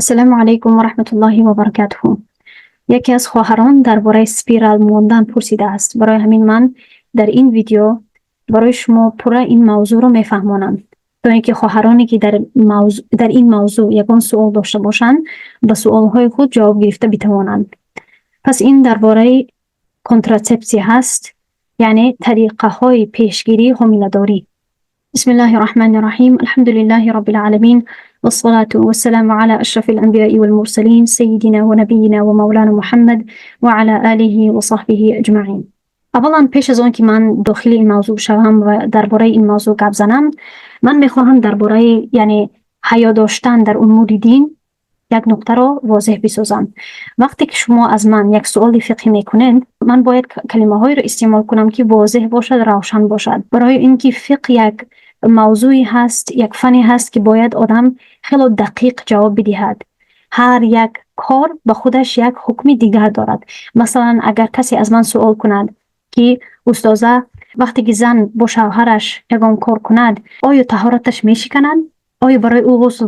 Ассалому алайкум ва раҳматуллоҳи ва баракатуҳу. Яке аз хоҳарон дар бораи спирал мондан пурсидааст. Барои ҳамин ман дар ин видео барои шумо пурра ин мавзӯъро мефаҳмонам, то ин ки хоҳароне, ки дар ин мавзӯъ ягон суол дошта бошанд, ба суолҳои худ ҷавоб гирифта битавонанд. Пас ин дар бораи контратсепсия ҳаст, яъне тариқаҳои пешгирии ҳомиладорӣ. Бисмиллаҳи раҳмани раҳим. Алҳамдулиллаҳи роббил оламин. والصلاة والسلام على أشرف الأنبياء والمرسلين سيدنا ونبينا ومولانا محمد وعلى آله وصحبه أجمعين. Аввалан, пеш аз он ки ман дохили ин мавзӯъ шавам ва дар бораи ин мавзӯъ гап занам, ман мехоҳам дар бораи, яъне, ҳаё доштан дар умури дин як нуқтаро возеҳ бисозам. Вақте ки шумо аз ман як суоли фиқҳӣ мекунед, ман бояд калимаҳоеро истеъмол кунам, ки возеҳ бошад, равшан бошад, барои ин ки фиқҳ як мавзӯе ҳаст, як фане ҳаст, ки бояд одам хело дақиқ ҷавоб бидиҳад. Ҳар як кор ба худаш як ҳукми дигар дорад. Масалан, агар касе аз ман суол кунад, ки устоза, вақте ки зан бо шавҳараш ягон кор кунад, оё таҳораташ мешиканад, оё барои ӯ ғусл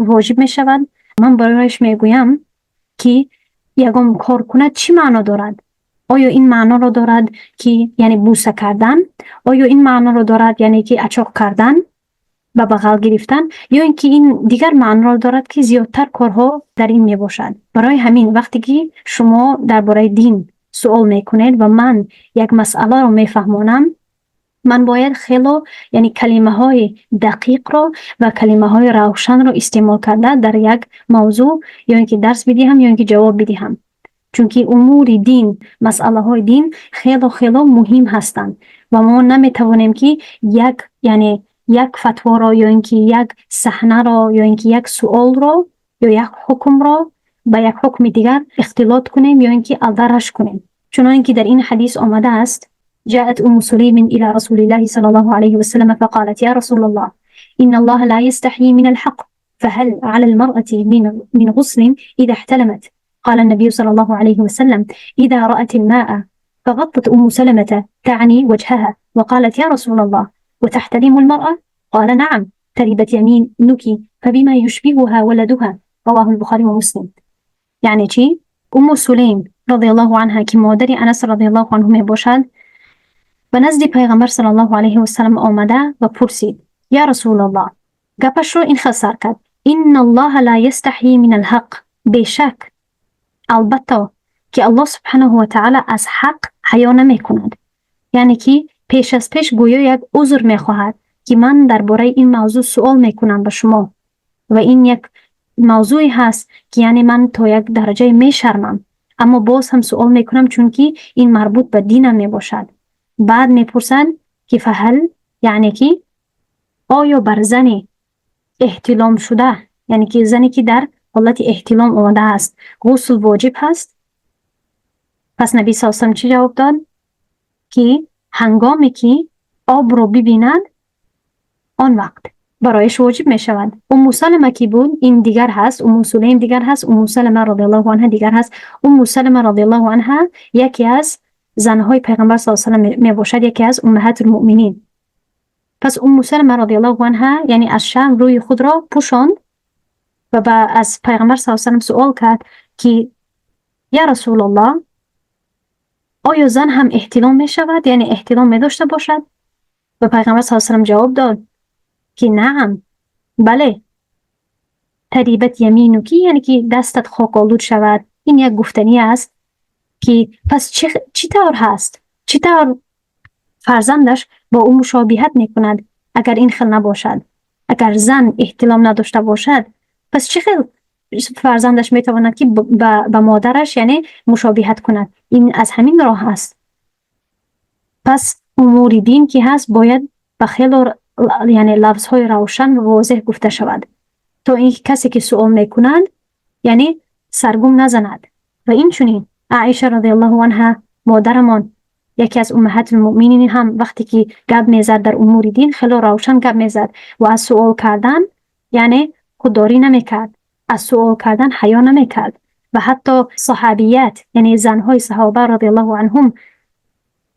воҷиб мешавад, ман барояш мегӯям, ки ягон кор кунад чӣ маъно дорад? Оё ин маъноро дорад, ки яъне бӯса кардан, оё ин маъноро дорад, яъне ки ачоқ кардан, ба бағал гирифтан, ё ин ки ин дигар маъноро дорад, ки зиёдтар корҳо дар ин мебошад? Барои ҳамин, вақте ки шумо дар бораи дин суол мекунед ва ман як масъаларо мефаҳмонам, ман бояд хело, яъне, калимаҳои дақиқро ва калимаҳои равшанро истеъмол карда дар як мавзӯъ ё ин ки дарс бидиҳам, ё ин ки ҷавоб бидиҳам, чунки умури дин, масъалаҳои дин хело хело муҳим ҳастанд ва мо наметавонем, ки як, яъне, як фатворо ё ин ки як саҳнаро, ё ин ки як суолро, ё як ҳукмро ба як ҳукми дигар ихтилот кунем ё ин ки алдараш кунем. Чунон ки дар ин ҳадис омадааст: جاءت أم سليم إلى رسول الله صلى الله عليه وسلم فقالت: يا رسول الله، إن الله لا يستحيي من الحق، فهل على المرأة من غسل إذا احتلمت؟ قال النبي صلى الله عليه وسلم: إذا رأت الماء. فغطت أم سلمة، تعني وجهها، وقالت: يا رسول الله، وتحتلم المرأة؟ قال: نعم، تربت يمينك، فبما يشبهها ولدها. رواه البخاري ومسلم. یعنی چی؟ ام سلیم رضی الله عنها، که مادر انس رضی الله عنه میباشد، به نزد پیغمبر صلی الله علیه و سلم آمده و پرسید: یا رسول الله. گپش رو این خل سر کرد: إن الله لا يستحيي من الحق، بیشک، албатта ки Аллоҳ субҳанаҳу ва таъала аз ҳақ ҳаё намекунад. Яъне ки пеш аз пеш гӯё як узр мехоҳад, ки ман дар бораи ин мавзӯъ суол мекунам ба шумо ва ин як мавзӯе ҳаст, ки, яъне, ман то як дараҷае мешармам, аммо боз ҳам суол мекунам, чунки ин марбут ба динам мебошад. Баъд мепурсад, ки فهل, яъне ки оё бар зани эҳтилом шуда, яъне ки зане ки дар ҳолати эҳтилом омадааст, ғусл воҷиб ҳаст? Пас Наби с салам чӣ ҷавоб дод? Ки ҳангоме ки обро бибинад, он вақт барояш воҷиб мешавад. Умму Салама ки буд, ин дигар ҳаст, Умму Сулейм дигар ҳаст, Умму Салама радиаллоҳу анҳа дигар ҳаст. Умму Салама радиаллоҳу анҳа яке аз занҳои Пайғамбар с салам мебошад, яке аз уммаҳатул муъминин. Пас Умму Салама радиаллоҳу анҳа, яъне, аз шарм рӯи худро пӯшонд ва аз Пайғамбар с салам суол кард, ки я Расулаллоҳ, оё зан ҳам эҳтилом мешавад, яъне эҳтилом медошта бошад? Ва Пайғамбар с салам ҷавоб дод, ки نعم, бале. تربت يمينك, яъне ки дастат хоколуд шавад. Ин як гуфтанӣ аст, ки пас чӣ тавр ҳаст, чӣ тавр фарзандаш бо ӯ мушобиҳат мекунад, агар ин хел набошад? Агар зан эҳтилом надошта бошад, пас чӣ хел фарзандаш метавонад, ки ба модараш, яъне, мушобиҳат кунад? Ин аз ҳамин роҳ аст. Пас умури дин ки ҳаст, бояд ба хело, яъне, лафзҳои равшан ва возеҳ гуфта шавад, то ин ки касе ки суол мекунад, яъне, саргум назанад. Ва инчунин Аиша радиаллоҳу анҳа, модарамон, яке аз уммаҳатул муъминин, ҳам вақте ки гап мезад дар умури дин, хело равшан гап мезад ва аз суол кардан, яъне, худдорӣ намекард, аз суол кардан ҳаё намекард. Ва ҳатто саҳобият, яъне занҳои саҳоба радиаллоҳу анҳум,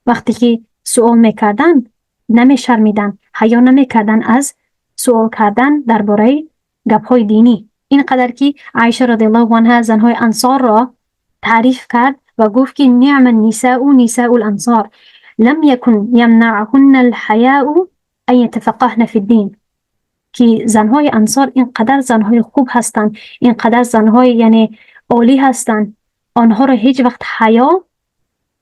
вақте ки суол мекарданд, намешармиданд, ҳаё намекарданд аз суол кардан дар бораи гапҳои динӣ. اینقدر که عایشه رضی الله عنها زنهای انصار را تعریف کرد و گفت که نعم النساء نساء الانصار لم يكن يمنعهن الحياء ان يتفقهن في الدين. که زنهای انصار اینقدر زنهای خوب هستند، اینقدر زنهای یعنی عالی هستند، آنها را هیچ وقت حیا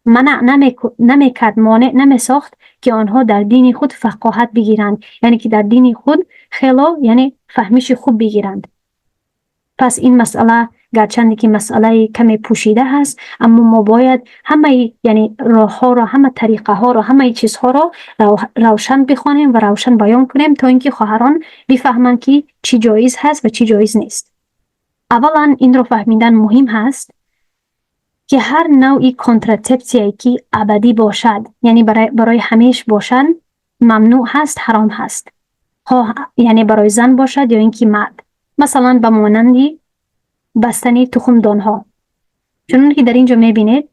منع نمیکرد، مانع نمیساخت که آنها در دین خود فقاهت بگیرند، یعنی که در دین خود خیلی یعنی فهمش خوب بگیرند. پس این مسئله گرچند که مسئله کمی پوشیده هست، اما ما باید همه یعنی راه ها را، همه طریقه ها را، همه چیزها را روشن بخوانیم و روشن بیان کنیم تا اینکه خواهران بفهمند که چی جایز هست و چی جایز نیست. اولا این رو فهمیدن مهم هست که هر نوعی контрацепция که ابدی باشد، یعنی برای همیش باشد، ممنوع هست، حرام هست، خواه یعنی برای زن باشد یا اینکه مرد. مثلا به مانند بستن تخمدان ها، چون که در اینجا میبینید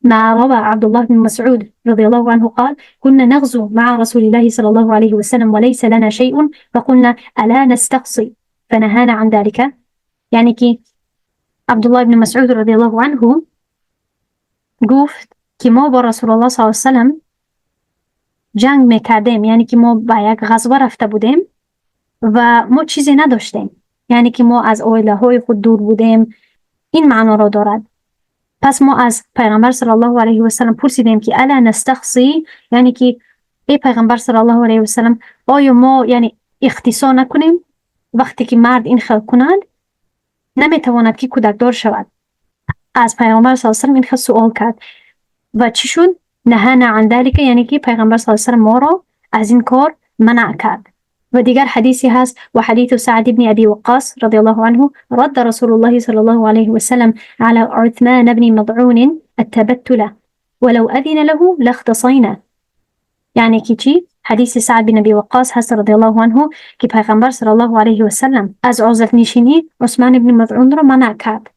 ما روى عبد الله بن مسعود رضي الله عنه قال كنا نغزو مع رسول الله صلى الله عليه وسلم وليس لنا شيء فقلنا ألا نستخصي فنهانا عن ذلك. یعنی که عبدالله بن مسعود رضی الله عنه گفت که ما با رسول الله صلی الله علیه وسلم جنگ میکردیم، یعنی که ما با یک غزوه رفته بودیم و ما چیزی نداشتیم، یعنی که ما از عائله های خود دور بودیم، این معنا را دارد. پس ما از پیغمبر صلی الله علیه و سلم پرسیدیم که الا نستخصی، یعنی که ای پیغمبر صلی الله علیه و سلم آیا ما یعنی اختصا نکنیم؟ وقتی که مرد این خل کند نمیتواند که کودکدار شود. از پیغمبر صلی الله علیه و سلم این خل سوال کرد و چی شد؟ نهانا عن ذلك، یعنی که پیغمبر صلی الله علیه و سلم ما را از این کار منع کرد. و دیگر حدیثی هست و حدیث سعد بن أبي وقاص رضي الله عنه رد رسول الله صلى الله عليه وسلم على عثمان بن مظعون التبتل ولو أذن له لاختصينا. یعنی که چی؟ حدیث سعد بن ابی وقاص هست رضی الله عنه که پیغمبر صلی الله علیه و سلم از عزلت نشینی عثمان بن مظعون را منع کرد،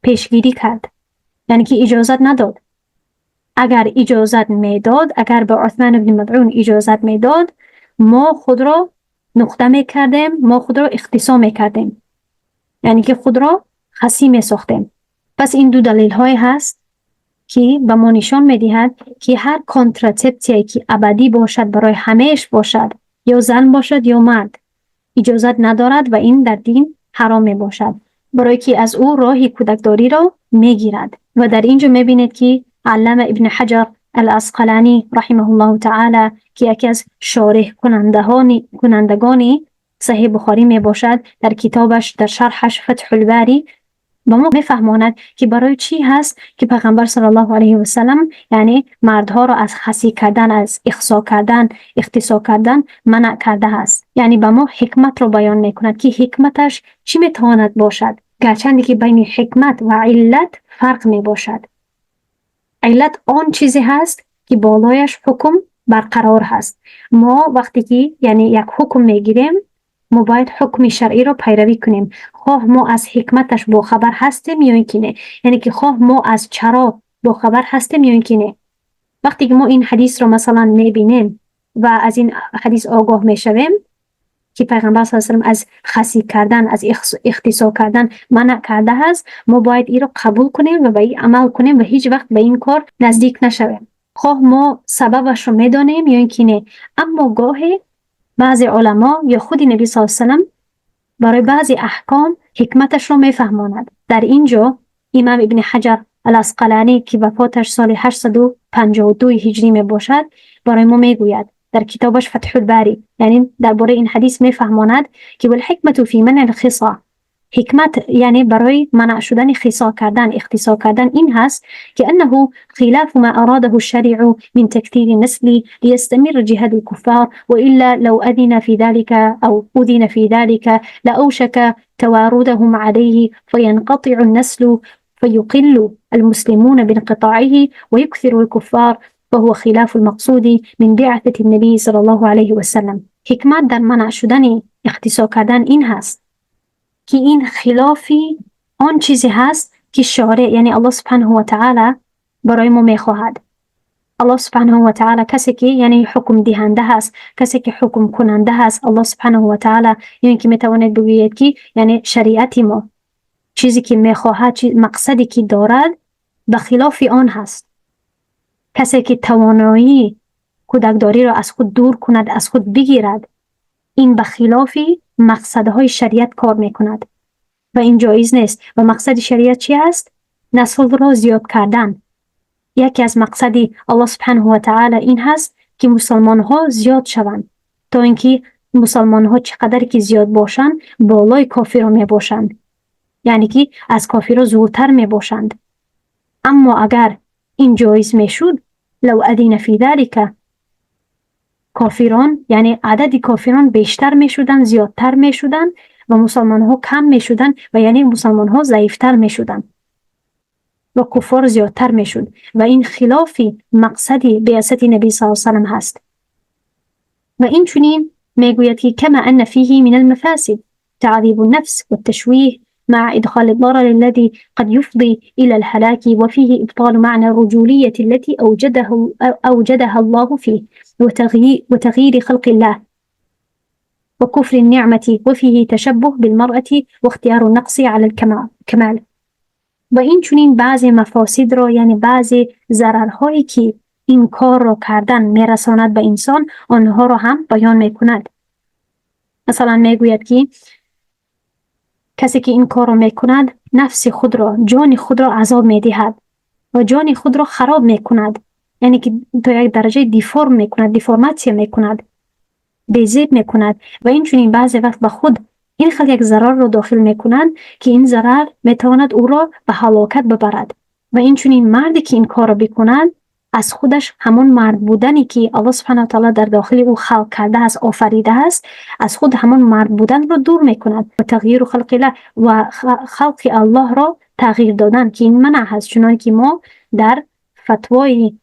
پیشگیری کرد، یعنی که اجازت نداد. اگر اجازت میداد، اگر به عثمان بن مظعون اجازت میداد، ما خود را نقطه میکردیم، ما خود را اختصا میکردیم، یعنی که خود را خصی میساختیم. پس این دو دلیل های هست که به ما نشان میدهد که هر контрацепция یی که ابدی باشد، برای همیش باشد، یا زن باشد یا مرد، اجازت ندارد و این در دین حرام می باشد، برای که از او راه کودکداری را میگیرد. و در اینجا میبینید که علامه ابن حجر العسقلانی رحمه الله تعالی که یکی از شارح کنندگان صحیح بخاری می باشد، در کتابش در شرحش فتح الباری به ما میفهماند که برای چی هست که پیغمبر صلی الله علیه و سلم یعنی مردها را از خصی کردن، از اخصا کردن، اختصا کردن منع کرده است. یعنی به ما حکمت را بیان میکند که حکمتش چی میتواند باشد، گرچند که بین حکمت و علت فرق می باشد. علت آن چیزی هست که بالایش حکم برقرار هست. ما وقتی که یعنی یک حکم میگیریم، ما باید حکم شرعی را پیروی کنیم، خواه ما از حکمتش با خبر هستیم یا اینکه نه، یعنی که خواه ما از چرا با خبر هستیم یا اینکه نه. وقتی که ما این حدیث را مثلا میبینیم و از این حدیث آگاه میشویم که پیغمبر صلی الله علیه و سلم از خصی کردن، از اختصا کردن منع کرده است، ما باید این را قبول کنیم و به این عمل کنیم و هیچ وقت به این کار نزدیک نشویم، خواه ما سببش رو میدانیم یا اینکه نه. اما گاهی بعضی علما یا خود نبی صلی الله علیه و سلم برای بعضی احکام حکمتش رو میفهماند. در اینجا امام ابن حجر العسقلانی که وفاتش سال 852 هجری می باشد برای ما میگوید در کتابش فتح الباری، یعنی درباره این حدیث میفهماند که والحکمة فی منع الخصا، حکمت یعنی برای منع شدن خصا کردن، اختصا کردن این هست که انه خلاف ما اراده الشارع من تكثير النسل ليستمر جهاد الكفار، والا لو اذن في ذلك او اذن في ذلك لاوشك تواردهم عليه فينقطع النسل فيقل المسلمون بانقطاعه ويكثر الكفار، فهو خلاف المقصود من بعثة النبي صلى الله عليه وسلم. حکمت در منع شدن اختصا کردن این هست که این خلافی آن چیزی هست که شارع یعنی الله سبحانه و تعالی برای ما میخواهد. Аллоҳ سبحانه وتعالى کسی که یعنی حکم دهنده هست، کسی که حکم کننده هست، الله سبحانه وتعالى یعنی که میتواند بگوید که یعنی شریعت ما چیزی که میخواهد، مقصدی که دارد به خلاف آن هست. کسی که توانایی کودکداری را از خود دور کند، از خود بگیرد، این به خلاف مقصدهای شریعت کار میکند و این جایز نیست. و مقصد شریعت چی است؟ نسل را زیاد کردن. یکی از مقصد الله سبحانه و تعالی این هست که مسلمان ها زیاد شوند، تا اینکه مسلمان ها چقدر که زیاد باشند بالای کافر می باشند، یعنی که از کافر زورتر می باشند. اما اگر این جایز میشد، لو اذن فی ذلك، کافران یعنی عدد کافران بیشتر میشدن، زیادتر میشدن و مسلمان ها کم میشدن و یعنی مسلمان ها ضعیفتر میشدن و کفار زیادتر میشد و این خلاف مقصد بعثت نبی صلی الله علیه و سلم هست. و این چنین میگوید که کما ان فیه من المفاسد تعذیب النفس والتشویه مع إدخال الضرر الذي قد يفضي إلى الهلاك، وفيه إبطال معنى الرجولية التي أوجدها الله فيه وتغيير خلق الله وكفر النعمة، وفيه تشبه بالمرأة واختيار النقص على الكمال. و این چنین بعضی مفاسد را، یعنی بعضی ضررهایی که این کار را کردن میرساند به انسان، آنها را هم بیان میکند. مثلا میگوید که کسی که این کار را میکند نفس خود را، جان خود را عذاب میدهد و جان خود را خراب میکند، یعنی که تا یک درجه دیفرم میکند، دیفرماتسیا میکند، بیزیب میکند. و این چنین بعضی وقت به خود این خیلی یک ضرر را داخل میکنند که این ضرر میتواند او را به هلاکت ببرد. و این چنین مردی که این کار را بکند از خودش همون مرد بودنی که الله سبحانه و تعالی در داخل او خلق کرده است، آفریده است، از خود همون مرد بودن را دور میکند و تغییر خلق الله و خلق الله را تغییر دادن که این منع هست، چنان که ما در فتوای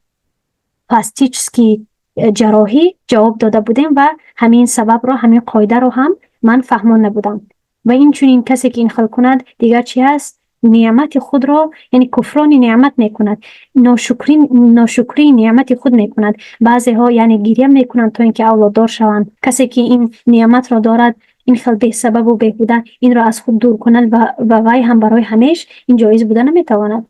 پلاستیکی جراحی جواب داده بودیم و همین سبب را، همین قاعده را هم من فهمان نبودم. و این چنین کسی که این خلق کند دیگر چی هست؟ نعمت خود را، یعنی کفران نعمت میکند، ناشکری نعمت خود میکند. بعضی ها یعنی گریه میکنند تا اینکه اولاددار شوند. کسی که این نعمت را دارد این خیلی بی سبب و بیهوده این را از خود دور کند و وی هم برای همیش این جایز بوده نمیتواند.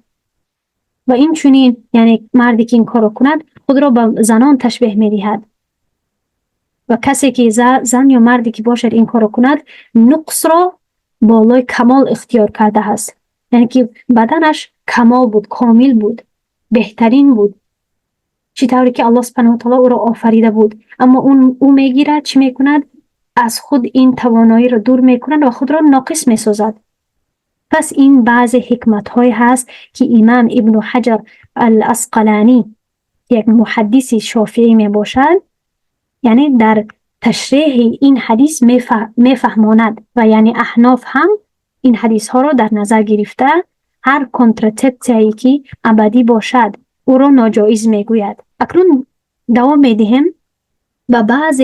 و این چنین یعنی مردی که این کار را کند خود را به زنان تشبیه میدهد. و کسی که زن یا مردی که باشد این کار را کند نقص را بالای کمال اختیار کرده است، یعنی که بدنش کمال بود، کامل بود، بهترین بود، چی طوری که الله سبحانه و تعالی او را آفریده بود. اما او میگیرد، چی میکند؟ از خود این توانایی را دور میکند و خود را ناقص میسازد. پس این بعض حکمت های هست که امام ابن حجر العسقلانی یک محدث شافعی می باشد، یعنی در تشریح این حدیث میفهماند و یعنی احناف هم این حدیث ها را در نظر گرفته هر کنتراسپسیایی که ابدی باشد او را ناجایز میگوید. اکنون دوام میدهیم به بعض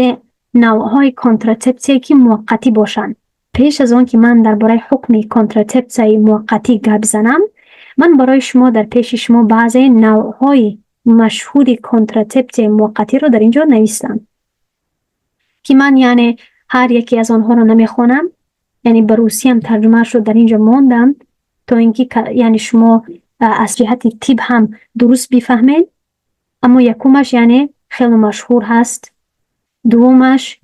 نوعهای کنتراسپسیایی که موقتی باشند. پیش از آن که من درباره حکم کنتراسپسیای موقتی گپ زنم، من برای شما در پیش شما بعض نوعهای مشهور کنتراسپسیای موقتی را در اینجا نوشتم که من یعنی هر یکی از آنها را نمیخوانم، یعنی به روسی هم ترجمه شد در اینجا ماندم تا اینکه یعنی شما از جهت طب هم درست بفهمید. اما یکمش یعنی خیلی مشهور هست، دومش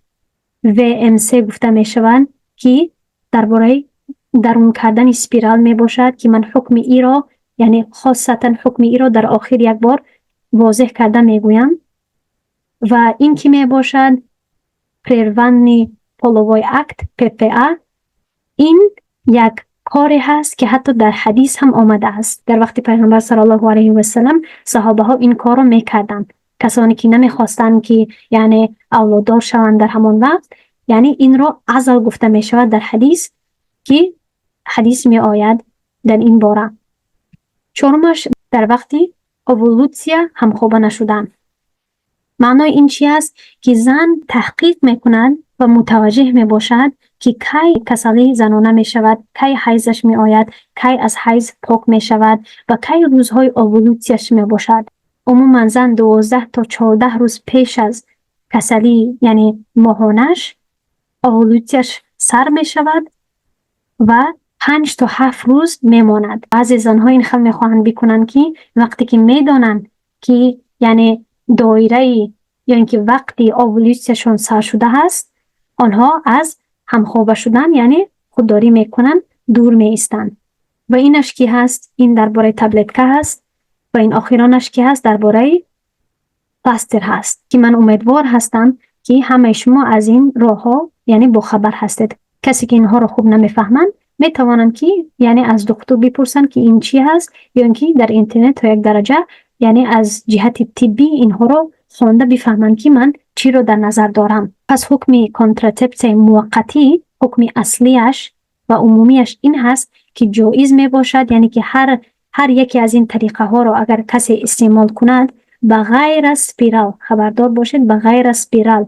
VMC گفته می شوند که درباره درون کردن سپیرال می باشد که من حکم ای را یعنی خاصتا حکم ای را در آخر یک بار واضح کرده می گویم. و این که می باشد прерванный половой акт PPA، این یک کاری هست که حتی در حدیث هم آمده است. در وقت پیغمبر صلی الله علیه و سلم صحابه ها این کار را میکردند. کسانی که نمیخواستند که یعنی اولاددار شوند در همان وقت، یعنی این را عزل گفته می شود در حدیث که حدیث می آید در این باره. چهارمش در وقتی овулация همخوابه نشدن. معنای این چی است؟ که زن تحقیق میکند و متوجه می باشد که کی کسلی زنانه می شود، کی حیضش می آید، کی از حیض پاک می شود و کی روزهای овулация ش می باشد. Умуман зан 12 то 14 рӯз пеш аз касалӣ, яъне моҳонаш, овулятсияш сар мешавад ва 5 то 7 рӯз мемонад. Баъзе занҳо ин хел мехоҳанд бикунанд, ки вақте ки медонанд, ки яъне доираи ё ин ки вақти овулятсияшон сар шудааст, онҳо аз ҳамхоба шудан, яъне худдорӣ мекунанд, дур меистанд. Ва инаш ки ҳаст, ин дар бораи таблетка ҳаст ва ин охиронаш ки ҳаст, дар бораи пластир ҳаст, ки ман умедвор ҳастам, ки ҳамаи шумо аз ин роҳҳо яъне бохабар ҳастед. Касе ки инҳоро хуб намефаҳманд, метавонанд, ки яъне аз духтур бипурсанд, ки ин чӣ ҳаст, ё ин ки дар интернет то як дараҷа, яъне аз ҷиҳати тиббӣ инҳоро хонда бифаҳманд, ки ман чиро дар назар дорам. Пас ҳукми контратсепсияи муваққатӣ, ҳукми аслияш ва умумияш ин ҳаст, ки ҷоиз мебошад, яъне ки ҳар яке аз ин тариқаҳоро агар касе истеъмол кунад, ба ғайр аз спирал, хабардор бошед, ба ғайр аз спирал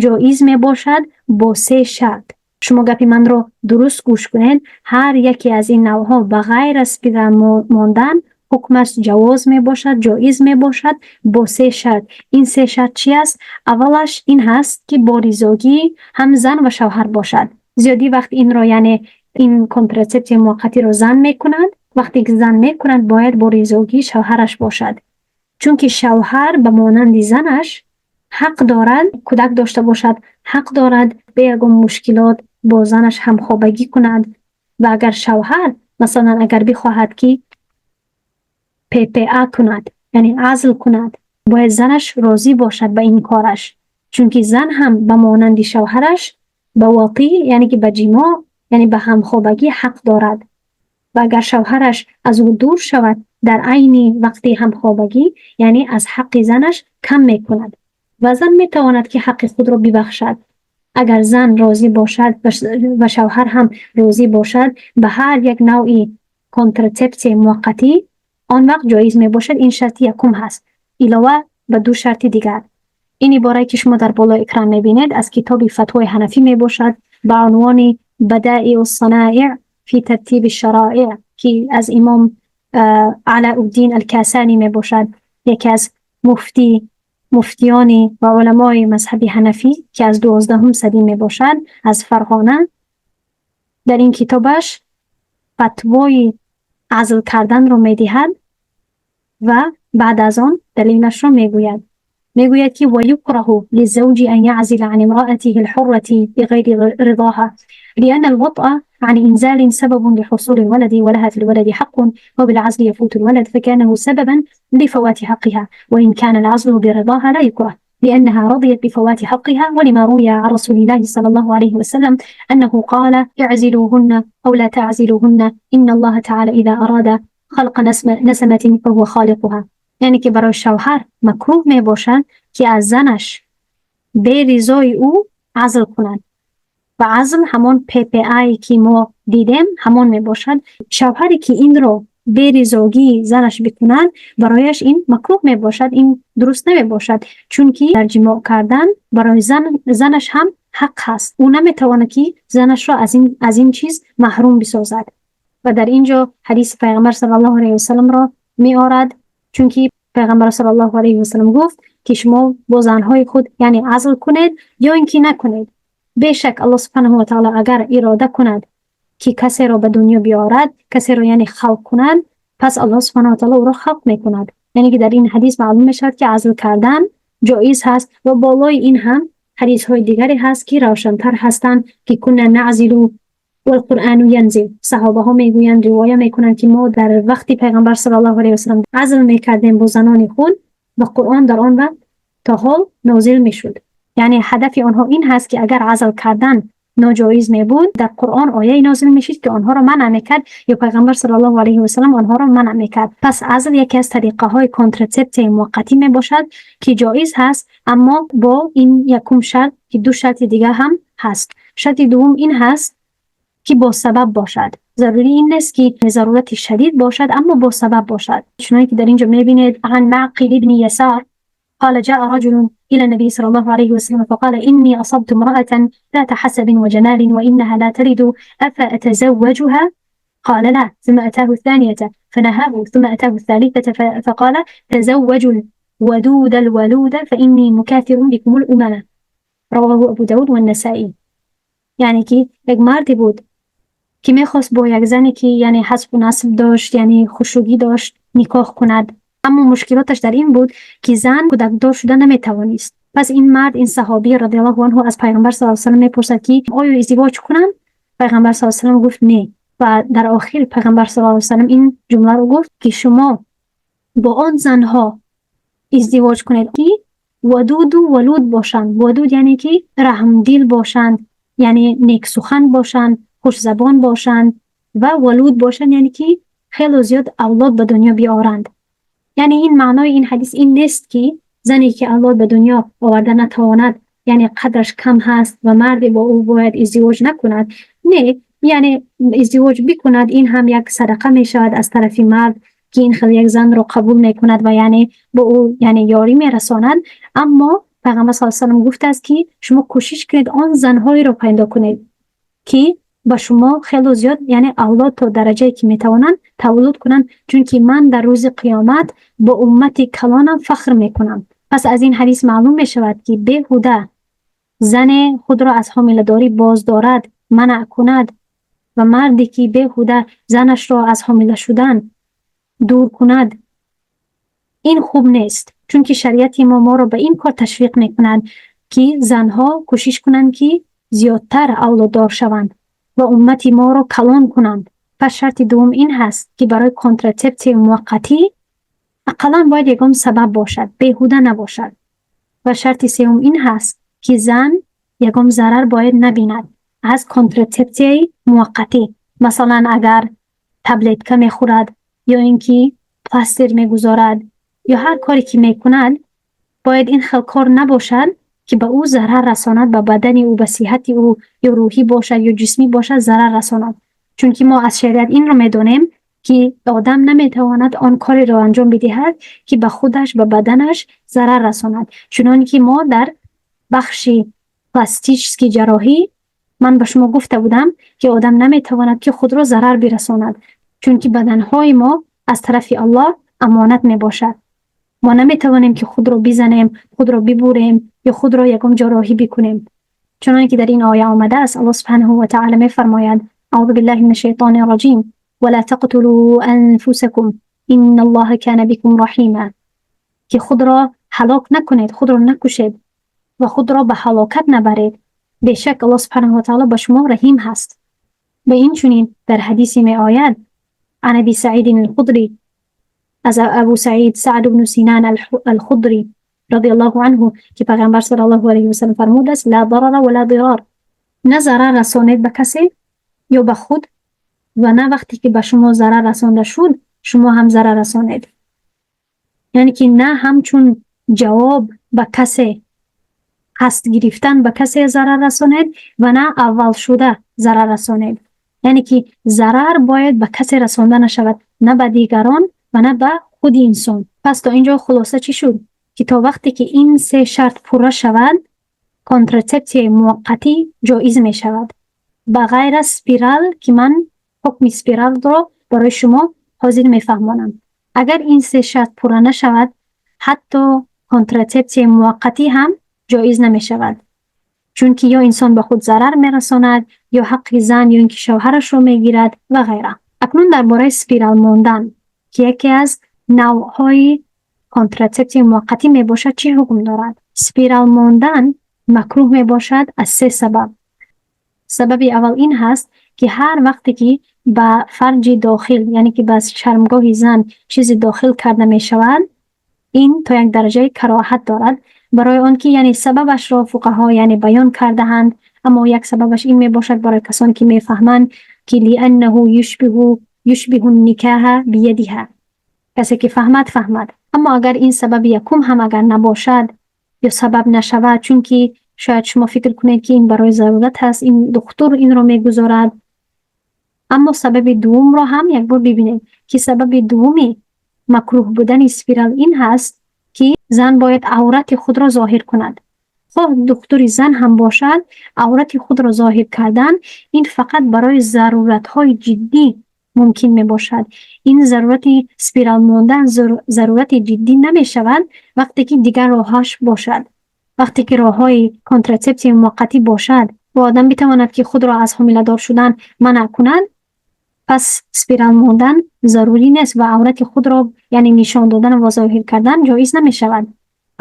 ҷоиз мебошад бо се шарт. Шумо гапи манро дуруст гӯш кунед. Ҳар яке аз ин навъҳо ба ғайр аз спирал мондан ҳукмаш ҷавоз мебошад, ҷоиз мебошад бо се шарт. Ин се шарт чӣ аст? Аввалаш ин ҳаст, ки бо ризогӣ ҳам зан ва шавҳар бошад. Зиёдӣ вақт инро, яъне ин контратсепсияи муваққатиро зан мекунад. Вақте ки зан мекунад, бояд бо ризогии шавҳараш бошад, чунки шавҳар ба монанди занаш ҳақ дорад кӯдак дошта бошад, ҳақ дорад бе ягон мушкилот бо занаш ҳамхобагӣ кунад. Ва агар шавҳар, масалан, агар бихоҳад, ки ППА кунад, яъне азл кунад, бояд занаш розӣ бошад ба ин кораш, чунки зан ҳам ба монанди шавҳараш ба ватӣ, яъне ки ба ҷимоъ, яъне ба ҳамхобагӣ ҳақ дорад. Ва агар шавҳараш аз ӯ дур шавад дар айни вақти ҳамхобагӣ, яъне аз ҳаққи занаш кам мекунад ва зан метавонад, ки ҳаққи худро бибахшад. Агар зан розӣ бошад ва шавҳар ҳам розӣ бошад ба ҳар як навъи контратсепсияи муваққатӣ, он вақт ҷоиз мебошад. Ин шарти якум ҳаст, илова ба ду шарти дигар. Ин иборае, ки шумо дар болои экран мебинед, аз китоби фатвои ҳанафӣ мебошад ба унвони Бадаиу Санаиъ фи тартиби шароиъ, ки аз имом Алауддин Алкасанӣ мебошад, яке аз муфтиёни ва уламои мазҳаби ҳанафӣ, ки аз 12-ум садӣ мебошад, аз Фарғона. Дар ин китобаш фатвои азл карданро медиҳад ва баъд аз он далелашро мегӯяд. Мегӯяд, ки ويكره للزوج أن يعزل عن امرأته الحرة بغير رضاها، لأن الوطأ عن إنزال سبب لحصول الولد، ولها في الولد حق، وبالعزل يفوت الولد، فكانه سببا لفوات حقها. وإن كان العزل برضاها لا يكره، لأنها رضيت بفوات حقها، ولما روي عن رسول الله صلى الله عليه وسلم أنه قال: اعزلوهن أو لا تعزلوهن، إن الله تعالى إذا أراد خلق نسمة فهو خالقها. یعنی که برای شوهر مکروه می باشد که از زنش به رضای او عزل کند و عزل همان PPA که ما دیدیم، همان می باشد. شوهری که این رو به رضاگی زنش بکند، برایش این مکروه می باشد، این درست نمی باشد، چون که در جماع کردن برای زنش هم حق هست. او نمیتواند که زنش را از این چیز محروم بسازد. و در اینجا حدیث پیغمبر صلی الله علیه وسلم را می آورد، چون که پیغمبر صلی الله علیه وسلم گفت که شما با زنهای خود یعنی عزل کنید یا اینکه نکنید، بیشک الله سبحانه و تعالی اگر اراده کند که کسی را به دنیا بیارد، کسی را یعنی خلق کند، پس الله سبحانه و تعالی او را خلق میکند. یعنی که در این حدیث معلوم میشود که عزل کردن جایز هست. و بالای این هم حدیث های دیگری هست که روشنتر هستند که كنا نعزل والقرآن ينزل. صحابه ها میگویند، روایت میکنند که ما در وقتی پیغمبر صلی الله علیه وسلم عزل میکردیم با زنان خود و قرآن در آن وقت تا حال نازل میشد. یعنی هدف آنها این هست که اگر عزل کردن ناجایز می بود، در قرآن آیه نازل میشد که آنها را منع میکرد یا پیغمبر صلی الله علیه و سلم آنها را منع میکرد. پس عزل یکی از طریقه های کنتراسپتیو موقتی می باشد که جایز هست، اما با این یکم شرط که دو شرط دیگه هم هست. شرط دوم این هست که با سبب باشد. ضروری این نیست که ضرورت شدید باشد، اما با سبب باشد، چنانکه که در اینجا میبینید: عن معقل بن يسار قال: جاء رجل إلى النبي صلى الله عليه وسلم فقال: إني أصبت امرأة ذات حسب وجمال وإنها لا تلد، أفأتزوجها؟ قال لا. ثم أتاه الثانية فنهاه، ثم أتاه الثالثة فقال: تزوجوا الودود الولود فإني مكاثر بكم الأمم. رواه أبو داود والنسائي. یعنی که یک مردی بود که میخواست با یک زنی که یعنی حسب و نسب داشت، یعنی خوشرویی داشت، نکاح کند. اما مشکلاتش در این بود که زن کودکدار شده نمیتوانست. پس این مرد، این صحابی رضی الله عنه، از پیغمبر صلی الله علیه و سلم میپرسد که آیا ازدواج کنم؟ پیغمبر صلی الله علیه و سلم گفت نه. و در آخر پیغمبر صلی الله علیه و سلم این جمله رو گفت که شما با آن زنها ازدواج کنید که ودود و ولود باشند. ودود یعنی که رحمدل باشند، یعنی نیک سخن باشند، خوش زبان باشند و ولود باشند، یعنی که خیلی زیاد اولاد به دنیا بیارند. یعنی این معنای این حدیث این نیست که زنی که اولاد به دنیا آورده نتواند، یعنی قدرش کم هست و مرد با او باید ازدواج نکند. نه، یعنی ازدواج بکند، این هم یک صدقه می شود از طرف مرد که این خیلی یک زن رو قبول میکند و یعنی با او یعنی یاری میرساند. اما پیغمبر صلی الله علیه و سلم گفته است که شما کوشش کنید آن زنهایی رو پیدا کنید که با شما خیلی زیاد یعنی اولاد تا درجه که میتوانند تولد کنند، چون که من در روز قیامت با امت کلانم فخر میکنم. پس از این حدیث معلوم میشود که بیهوده زن خود را از حامله داری باز دارد، منع کند و مردی که بیهوده زنش را از حامله شدن دور کند، این خوب نیست. چون که شریعت ما را به این کار تشویق میکند که زنها کوشش کنند که زیادتر اولاددار شوند و امت ما را کلان کنند. پس شرط دوم این هست که برای контрацепция موقتی اقلا باید یکم سبب باشد، بیهوده نباشد. و شرط سوم این هست که زن یکم ضرر باید نبیند از контрацепция ی موقتی. مثلا اگر таблетка میخورد یا اینکه пластырь میگذارد یا هر کاری که میکند، باید این خیل کار نباشد که به او ضرر رساند، به بدن او، به صحت او، یا روحی باشد یا جسمی باشد، ضرر رساند. چون که ما از شریعت این رو میدانیم که آدم نمیتواند آن کاری را انجام بدهد که به خودش، به بدنش ضرر رساند. چنان که ما در بخش пластический جراحی من به شما گفته بودم که آدم نمیتواند که خود را ضرر برساند، چون که بدنهای ما از طرف الله امانت می باشد. ما نمیتوانیم که خود را بزنیم، خود را ببریم یا خود را یکم جراحی بکنیم. چنانکه در این آیه آمده است، الله سبحانه و تعالی می فرماید: اعوذ بالله من الشیطان الرجیم، ولا تقتلوا انفسكم ان الله كان بكم رحیما. که خود را هلاک نکنید، خود را نکشید و خود را به هلاکت نبرید، بیشک الله سبحانه و تعالی به شما رحیم هست. به این چنین در حدیثی می آید، عن ابی سعید الخدری، از ابو سعید سعد بن سینان الخدری رضی الله عنه، که پیغمبر صلی الله علیه و سلم فرمود است: لا ضرر ولا ضرار. نه ضرر رسانید به کسی یا به خود و نه وقتی که به شما ضرر رسانده شد، شما هم ضرر رسانید. یعنی که نه همچون جواب به کسی قصد گرفتن به کسی ضرر رسانید و نه اول شده ضرر رسانید. یعنی که ضرر باید به کسی رسانده نشود، نه به دیگران و نه به خود انسان. پس تا اینجا خلاصه چی شد؟ که تا وقتی که این سه شرط پوره شود، контрацепция موقتی جایز می شود، به غیر از спираль که من حکم спираль را برای شما حاضر میفهمانم. اگر این سه شرط پوره نشود، حتی контрацепция موقتی هم جایز نمی شود، چون که یا انسان به خود ضرر میرساند یا حق زن یا اینکه شوهرش رو میگیرد و غیره. اکنون درباره спираль ماندن که یکی از نوعهای контрацепция موقتی می باشد، چه حکم دارد؟ спираль ماندن مکروه می باشد از سه سبب. سبب اول این هست که هر وقتی که به فرج داخل، یعنی که به شرمگاه زن چیزی داخل کرده می شود، این تا یک درجه کراهت دارد. برای آنکه یعنی سببش را فقها یعنی بیان کردهاند، اما یک سببش این می باشد، برای کسانی که میفهمند، که لانه یشبه النکاح بیدها. کسی که فهمد فهمد. اما اگر این سبب یکم هم اگر نباشد یا سبب نشود، چون که شاید شما فکر کنید که این برای ضرورت هست، این دکتر این رو میگذارد. اما سبب دوم را هم یک بار ببینید که سبب دومی مکروه بودن спираль این هست که زن باید عورت خود را ظاهر کند. خواه دکتر زن هم باشد، عورت خود را ظاهر کردن این فقط برای ضرورت های جدی мумкин мебошад. Ин зарурати спирал мондан зарурати ҷиддӣ намешавад, вақте ки дигар роҳаш бошад. Вақте ки роҳҳои контратсепсияи муваққатӣ бошад ва одам битавонад, ки худро аз ҳомиладор шудан манъ кунад, пас спирал мондан зарурӣ нест ва аврати худро, яъне нишон додан ва зоҳир кардан ҷоиз намешавад.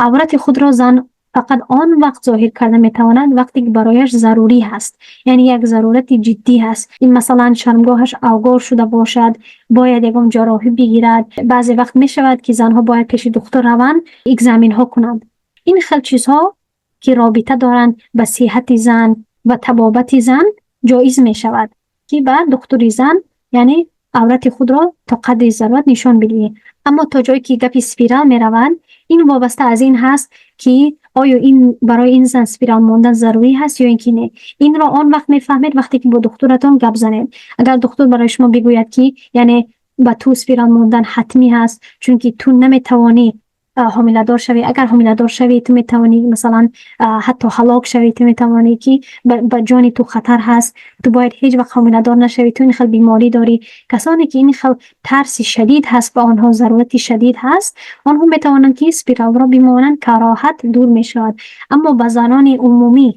Аврати худро зан фақат он вақт зоҳир карда метавонад, вақте ки барояш зарурӣ ҳаст, яъне як зарурати ҷиддӣ ҳаст. Ин масалан, шармгоҳаш авгор шуда бошад, бояд ягон ҷарроҳӣ бигирад. Баъзе вақт мешавад, ки занҳо бояд пеши духтур раванд, экзаменҳо кунанд. Ин хел чизҳо, ки робита доранд ба сиҳати зан ва табобати зан, ҷоиз мешавад, ки ба духтури зан, яъне аврати худро то қадри зарурат нишон бидиҳӣ. Аммо то ҷое ки гапи спирал меравад, ин вобаста аз ин ҳаст, ки оё ин барои ин зан спирал мондан зарурӣ ҳаст ё ин ки не. Инро он вақт мефаҳмед, вақте ки бо духтуратон гап занед. Агар духтур барои шумо бигӯяд, ки яъне ба ту спирал мондан ҳатмӣ ҳаст, чунки ту наметавонӣ ҳомиладор шавӣ, агар ҳомиладор шавӣ, ту метавонӣ масалан ҳатто ҳалок шавӣ, ту метавонӣ, ки ба ҷони ту хатар ҳаст, ту бояд ҳеҷ вақт ҳомиладор нашавӣ, ту ин хел беморӣ дорӣ. Касоне ки ин хел тарси шадид ҳаст, ба онҳо зарурати шадид ҳаст, онҳо метавонанд, ки спиралро бимонанд, кароҳат дур мешавад. Аммо ба занони умумӣ,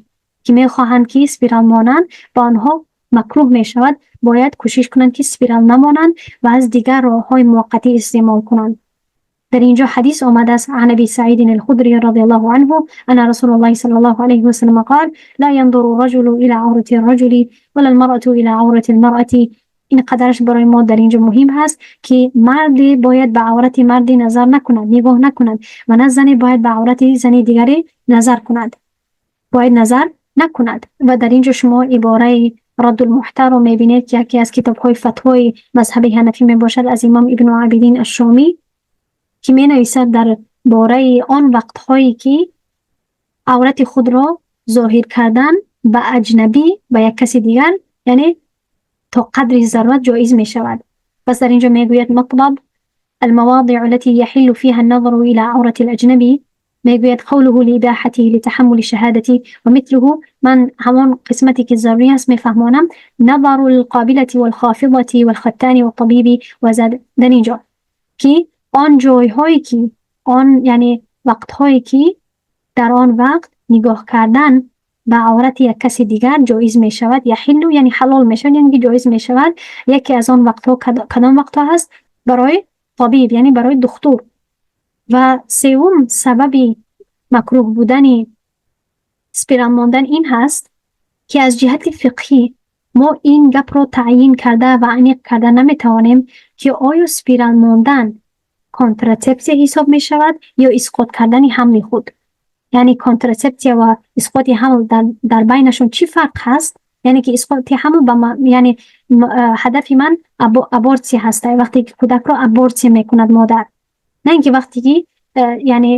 ки мехоҳанд, ки спирал монанд, ба онҳо макрӯҳ мешавад. Бояд кӯшиш кунанд, ки спирал намонанд ва аз дигар роҳҳои муваққатӣ истеъмол кунанд. Дар инҷо ҳадис омадааст: عن أبي سعيد الخدري رضي الله عنه أن رسول الله صلى الله عليه وسلم قال: لا ينظر الرجل إلى عورة الرجل ولا المرأة إلى عورة المرأة. Ин қадараш барои мо дар инҷо муҳим ҳаст, ки марде бояд ба аврати марде назар накунад, нигоҳ накунад ва на зане бояд ба аврати зани дигаре назар кунад, бояд назар накунад. Ва дар инҷо шумо ибораи Раддулмуҳтарро мебинед, ки яке аз китобҳои фатвои мазҳаби ҳанафӣ мебошад, аз имом Ибну Абидин Ашшомӣ, ки менависад дар бораи он вақтҳое, ки аврати худро зоҳир кардан ба аҷнабӣ, ба як каси дигар, яъне то қадри зарурат ҷоиз мешавад. Пас дар инҷо мегӯяд: مطلب المواضع التي يحل فيها النظر إلى عورة الأجنبي. мегӯяд: قوله لإباحته لتحمل الشهادة ومثله. Ман ҳамон қисмате, ки зарурӣ аст, мефаҳмонам. نظر القابلة والخافضة والختان والطبيب وزاد. Дар инҷо ки он ҷойҳое, ки он, яъне вақтҳое, ки дар он вақт нигоҳ кардан ба аврати як каси дигар ҷоиз мешавад, يحل, яъне ҳалол мешавад, яъне ки ҷоиз мешавад. Яке аз он вақтҳо кадом вақтҳо ҳаст? Барои табиб, яъне барои духтур. Ва севум сабаби макрӯҳ будани спирал мондан ин ҳаст, ки аз ҷиҳати фиқҳӣ мо ин гапро таъйин карда ва аниқ карда наметавонем, ки оё спирал мондан контратсепсия ҳисоб мешавад ё исқот кардани ҳамли худ. Яъне контратсепсия ва исқоти ҳамл дар байнашон чӣ фарқ ҳаст? Яъне ки исқоти ҳамл яъне ҳадафи ман абортсия ҳаста, вақте ки кӯдакро абортсия мекунад модар, на ин ки вақте ки яъне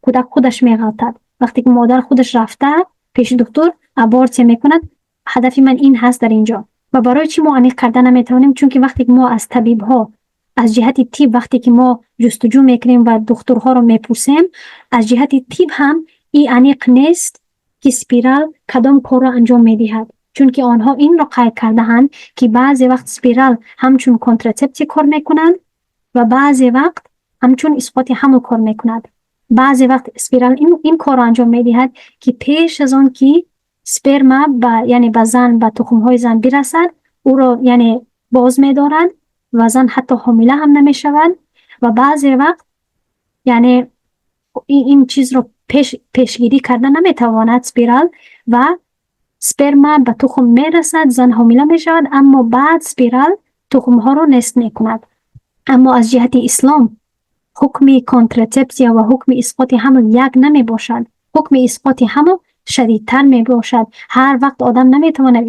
кӯдак худаш меғалтад. Вақте ки модар худаш рафта пеши духтур абортсия мекунад, ҳадафи ман ин ҳаст дар инҷо. Ва барои чӣ мо аниқ карда наметавонем? Чунки вақте ки мо аз табибҳо, аз ҷиҳати тиб, вақте ки мо ҷустуҷӯ мекунем ва духтурҳоро мепурсем, аз ҷиҳати тиб ҳам ин аниқ нест, ки спирал кадом корро анҷом медиҳад. Чунки онҳо инро қайд кардаанд, ки баъзе вақт спирал ҳамчун контратсепсия кор мекунад ва баъзе вақт ҳамчун исқоти ҳамл кор мекунад. Баъзе вақт спирал ин корро анҷом медиҳад, ки пеш аз он ки сперма ба, яъне ба зан, ба тухмҳои зан бирасад, ӯро, яъне боз медорад ва зан ҳатто ҳомила ҳам намешавад. Ва баъзе вақт, яъне ин чизро пешгирӣ карда наметавонад спирал ва сперма ба тухм мерасад, зан ҳомила мешавад, аммо баъд спирал тухмҳоро нест мекунад. Аммо аз ҷиҳати ислом ҳукми контратсепсия ва ҳукми исқоти ҳамл як намебошад. Ҳукми исқоти ҳамл шадидтар мебошад. Ҳар вақт одам наметавонад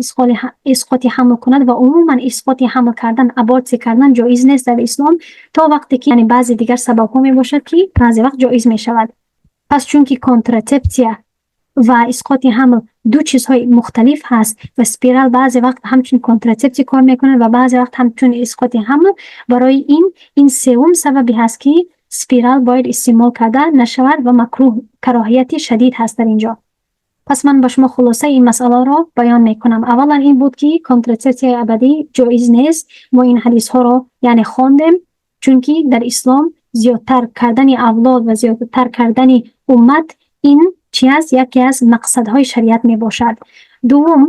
исқоти ҳамл кунад ва умуман исқоти ҳамл кардан, абортсия кардан ҷоиз нест дар ислом, то вақте ки, яъне баъзе дигар сабабҳо мебошад, ки баъзе вақт ҷоиз мешавад. Пас чунки контратсепсия ва исқоти ҳамл ду чизҳои мухталиф ҳаст ва спирал баъзе вақт ҳамчун контратсепсия кор мекунад ва баъзе вақт ҳамчун исқоти ҳамл, барои ин севум сабабе ҳаст, ки спирал бояд истеъмол карда нашавад ва макрӯҳ, кароҳияти шадид ҳаст дар инҷо. Пас ман ба шумо хулосаи ин масъаларо баён мекунам. Аввалан, ин буд, ки контрацепсияи абадӣ ҷоиз нест. Мо ин ҳадисҳоро, яъне, хондем, чунки дар ислом зиёдтар кардани авлод ва зиёдтар кардани уммат ин чи аст? Яке аз мақсадҳои шариат мебошад. Дуввум,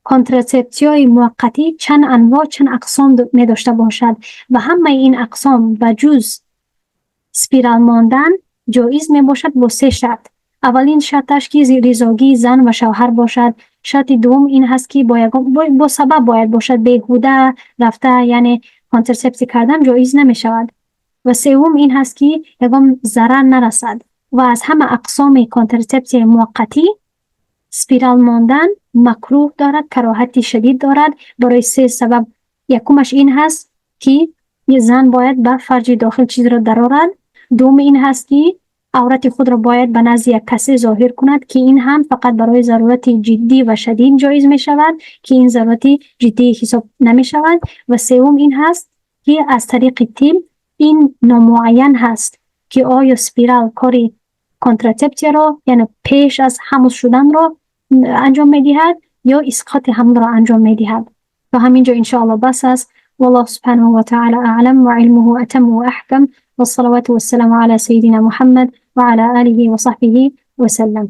контрацепсияи муваққатӣ чанд анвоъ, чанд ақсом медошта бошад ва ҳамаи ин ақсом ба ҷуз спирал мондан ҷоиз мебошад бо се шарт. Аввалин шарташ, ки ризогии зан ва шавҳар бошад. Шарти дуввум ин ҳаст, ки бо сабаб бояд бошад, беҳуда рафта, яъне, контрацепсия кардан ҷоиз намешавад. Ва севум ин ҳаст, ки ягон зарар нарасад. Ва аз ҳама ақсоми контрацепсияи муваққатӣ спирал мондан макрӯҳ дорад, кароҳати шадид дорад барои се сабаб. Якумаш ин ҳаст, ки зан бояд ба фарҷи дохил чизро дарорад. Дуввум ин ҳаст, ки аврати худро бояд ба назди як касе зоҳир кунад, ки ин ҳам фақат барои зарурати ҷиддӣ ва шадид ҷоиз мешавад, ки ин зарурати ҷиддӣ ҳисоб намешавад. Ва севум ин ҳаст, ки аз тариқи тиб ин номуайян ҳаст, ки оё спирал кори контрацепсияро, яъне пеш аз ҳамл шуданро анҷом медиҳад ё исқоти ҳамлро анҷом медиҳад. То ҳамин ҷо, иншоалло, бас аст. والله سبحانه وتعالى أعلم وعلمه أتم وأحكم، والصلوات والسلام على سيدنا محمد وعلى آله وصحبه وسلم.